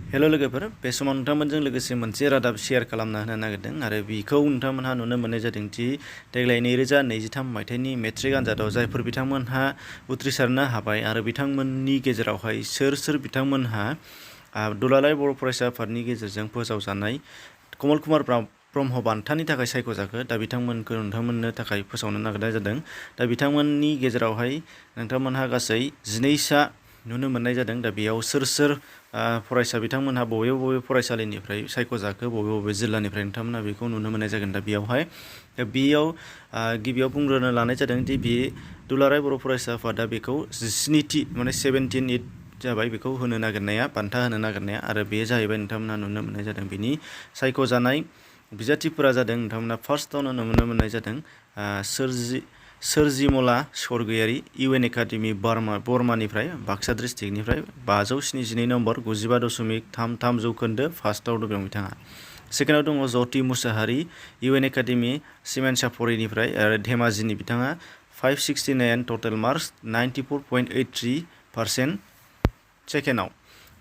Hello लोगोफोर बे समाव नोंथांमोनजों लोगोसे मोनसे रादाब शेयार खालामना होनो नागिरदों आरो बेखौ नोंथांमोनहा नुनो मोननाय जादों दि देग्लाय 2023 मायथाइनि मेट्रिक आनजादाव जायफोर बिथांमोनहा उथ्रिसारनो हाबाय आरो बिथांमोननि गेजेरावहाय सोर बिथांमोनहा दुलाराय बर' फरायसा आफादनि गेजेरजों फोसावजानाय कमल कुमार ब्रह्म बान्थानि थाखाय सायख'जाखो दा बिथांमोनखौ नोंथांमोननो थाखाय फोसावनो नागिरनाय जादों। दा बिथांमोननि गेजेरावहाय नोंथांमोनहा गासै 12सा नुनो मोननाय जादों। दा बेयाव सोर फरायसा बिथांमोनहा बबे फरायसालिनिफ्राय सायख'जाखो बबे जिल्लानिफ्राय नोंथांमोनहा बेखौ नुनो मोननाय जागोन। दा बेयाव गिबियाव बुंग्रोनो लानाय जादों दि बे दुलाराय बर' फरायसा आफादा बेखौ 17थि माने 17 जाबाय बेखौ होनो नागिरनाया बान्था होनो नागिरनाया आरो बे जाहैबाय नोंथांमोनहा नुनो मोननाय जादों। बिनि सायख'जानाय बिजाथिफोरा जादों नोंथांमोनहा फार्स्टआवनो नुनो मोननाय जादों सोरजिमला स्वर्गयारि इउएन एकाडेमि बर्मानिफ्राय बाक्सा डिस्ट्रिक्टनिफ्राय 572 नम्बर 95.33 जौखोन्दो फार्स्टआव दं बिथाङा। सेकेन्डआव दङ ज्योति मुसाहारि इउएन एकाडेमि सिमेन्साफरिनिफ्राय आरो धेमाजिनि बिथाङा 569 टटेल मार्क्स 94.83%। सेकेन्डआव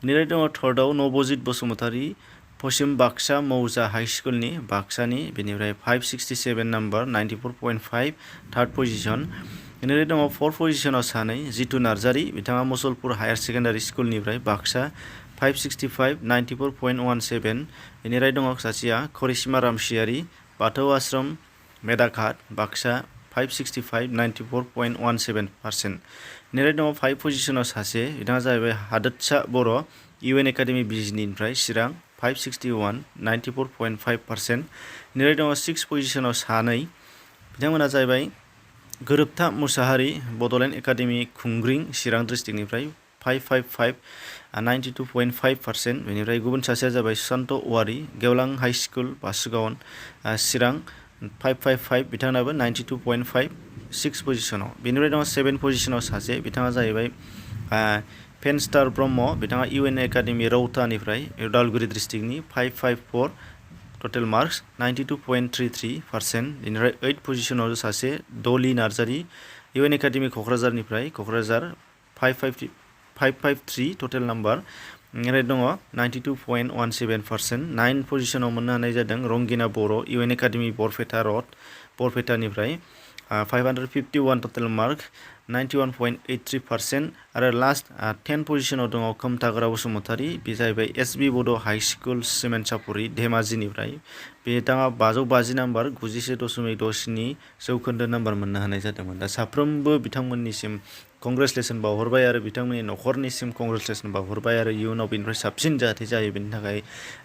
बेनिफ्राय दङ थार्डआव नबजित बसुमतारि पश्चिम बाक्सा मौजा हाई स्कुलनि बाक्सानि बेनिफ्राय 567 नम्बर 94.5 थार्ड पजिशन। बेनिफ्राय दङ फर्थ पजिशनाव सानै जितु नार्जारि बिथाङा मुसलपुर हायार सेकेन्डारि स्कुलनिफ्राय बाक्सा 565 94.17। बेनिफ्राय दङ सासेया करिश्मा रामसियारि बाथौ आश्रम मेदाघाट बाक्सा 565 94.17%। बेनिफ्राय दङ 5 पजिशनाव सासे बिथाङा जाहैबाय हादोरसा बर' इउएन एकाडेमि बिजनिनिफ्राय चिरां 561 94.5%। बेनिफ्राय दङ 6 पजिशनाव सानै बिथांमोना जाहैबाय गोरोबथा मुसाहारि बड'लेण्ड एकाडेमि खुंग्रिं चिरां डिस्ट्रिक्टनिफ्राय 555 92.5%। बेनिफ्राय गुबुन सासेया जाबाय सुशान्त औवारि गेवलां हाई स्कुल बासुगाव चिरां 555 बिथांनाबो 92.5 6 पजिशनाव। बेनिफ्राय दङ 7 पजिशनाव सासे बिथाङा जाहैबाय फेनस्टार ब्रह्म बिथाङा इउएन एकाडेमि रौतानिफ्राय उदालगुरि डिस्ट्रिक्टनि 554 टटेल मार्क्स 92.33%। बेनिफ्राय 8 पजिशनाव सासे डलि नार्जारि इउएन एकाडेमि क'क्राझारनिफ्राय क'क्राझार 553 टटेल नाम्बार। बेनिफ्राय दङ 92.17%। 9 पजिशनाव मोननो हानाय जादों रंगिना बर' इउएन एकाडेमि बरपेटा रड बरपेटानिफ्राय 551 टटेल मार्क 91.83%। आरो लास्ट 10 पजिशनाव दङ खोमथाग्रा बसुमतारि बे जाहैबाय एसबि बड' हाई स्कुल सिमेन्साफुरि धेमाजिनिफ्राय बिथाङा 550 नाम्बार 91.67 जौखोन्दो नाम्बार मोननो हानाय जादोंमोन। दा साफ्रोमबो बिथांमोननिसिम कंग्रेचुलेसन बावहरबाय आरो बिथांमोननि न'खरनिसिम कंग्रेचुलेसन बावहरबाय आरो इयुनाव बेनिफ्राय साबसिन जाहाथे जायो बेनि थाखाय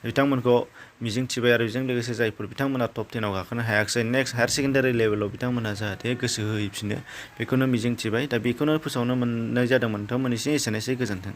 बिथांमोनखौ मिजिंथिबाय आरो बेजों लोगोसे जायफोर बिथांमोना टप 10आव गाखोनो हायाखिसै नेक्स्ट हायार सेकेन्डारि लेभेलाव बिथांमोनहा जाहाथे गोसो होहैफिनो बेखौनो मिजिंथिबाय। दा बेखौनो फोसावनो मोननाय जादोंमोन। नोंथांमोननिसिम एसेनोसै गोजोन्थों।